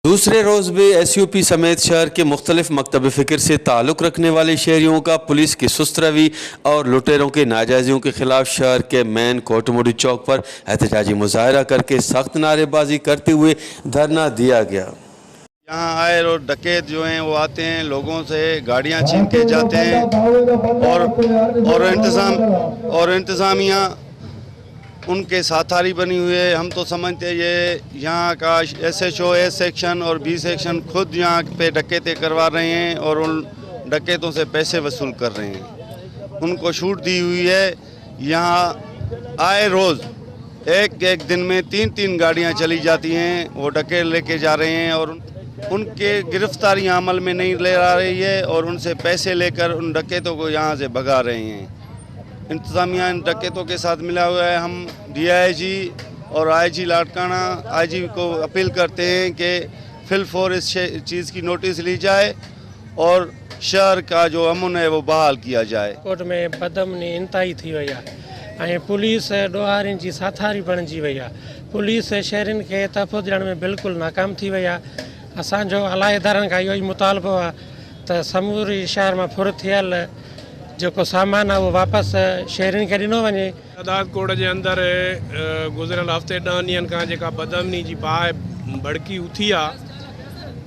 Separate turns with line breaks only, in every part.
दूसरे रोज़ भी एसयूपी समेत शहर के मुख्तलिफ मकतब फ़िक्र से ताल्लुक़ रखने वाले शहरियों का पुलिस की सुस्त रवि और लुटेरों के नाजायज़ियों के ख़िलाफ़ शहर के मेन कोटमोड़ी चौक पर एहतजाजी मुजाहरा करके सख्त नारेबाजी करते हुए धरना दिया गया।
यहाँ आए और डकैत जो हैं वो आते हैं, लोगों से गाड़ियाँ छीन के जाते हैं और इंतज़ामिया उनके साथारी बनी हुई है। हम तो समझते हैं ये यहाँ का एसएचओ ए सेक्शन और बी सेक्शन खुद यहाँ पे डकैती करवा रहे हैं और उन डकैतों से पैसे वसूल कर रहे हैं। उनको छूट दी हुई है। यहाँ आए रोज़ एक एक दिन में 3-3 गाड़ियाँ चली जाती हैं, वो डकैत लेके जा रहे हैं और उनके गिरफ्तारियाँ अमल में नहीं ले आ रही है और उनसे पैसे लेकर उन डकैतों को यहाँ से भगा रहे हैं। इंतज़ामिया इन डकैतों के साथ मिला हुआ है। हम डीआईजी और आईजी लाड़काना आईजी को अपील करते हैं कि फिलफौर इस चीज़ की नोटिस ली जाए और शहर का जो अमन है वो बहाल किया जाए।
कोर्ट में बदअमनी इंतहाई थी वई आहे ऐं पुलिस ॾोहारियुनि जी साथारी बणिजी वई आहे। पुलिस शहरियुनि खे तहफ़ुज़ ॾियण में बिल्कुलु नाकाम थी वई आहे। असांजो आला इदारनि खां इहो ई मुतालबो आहे त समूरी शहर मां फुर थियल जेको सामान आहे उहो वापसि शहरियुनि खे ॾिनो वञे।
शहदादकोट जे अंदरि गुज़िरियल हफ़्ते 10 ॾींहनि खां जेका बदअमनी जी बाहि भड़की उथी आहे,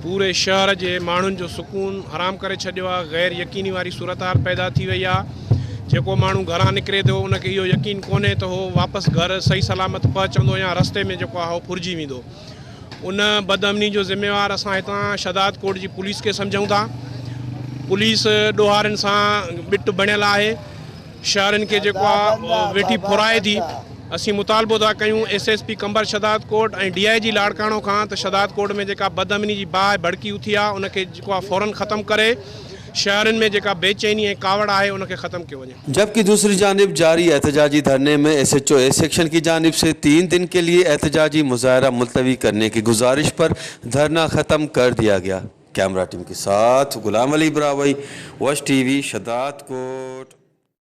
पूरे शहर जे माण्हुनि जो सुकून हराम करे छॾियो आहे। गैर यकीनी वारी सूरत हाल पैदा थी वई आहे। जेको माण्हू घरां निकिरे थो उनखे इहो यकीन कोन्हे त उहो वापसि घर सही सलामत पहुचंदो या रस्ते में जेको आहे उहो फुरिजी वेंदो। उन बदअमनी जो ज़िम्मेवार असां हितां शहदादकोट जी पुलिस खे सम्झूं था। पुलिस ॾोहारियुनि सां ॿिट बणियल आहे, शहरनि खे जेको आहे वेठी फुराए थी। असीं मुतालबो था कयूं एसएसपी कंबर शहदादकोट ऐं डीआईजी लाड़काणो खां त शहदादकोट में जेका बदअमनी जी बाहि भड़की उथी आहे उनखे जेको आहे फ़ौरन ख़तमु करे शहरनि में जेका बेचैनी ऐं कावड़ आहे उनखे ख़तमु कयो वञे।
जबकि दूसरी जानिब जारी एहतजाजी धरने में एसएचओ ए सेक्शन की जानिब से 3 दिन के लिए एहतजाजी मुजाहरा मुलतवी करने की गुजारिश पर धरना ख़त्म कर दिया गया। कैमरा टीम के साथ गुलाम अली ब्रावई, वश टीवी, शहदादकोट।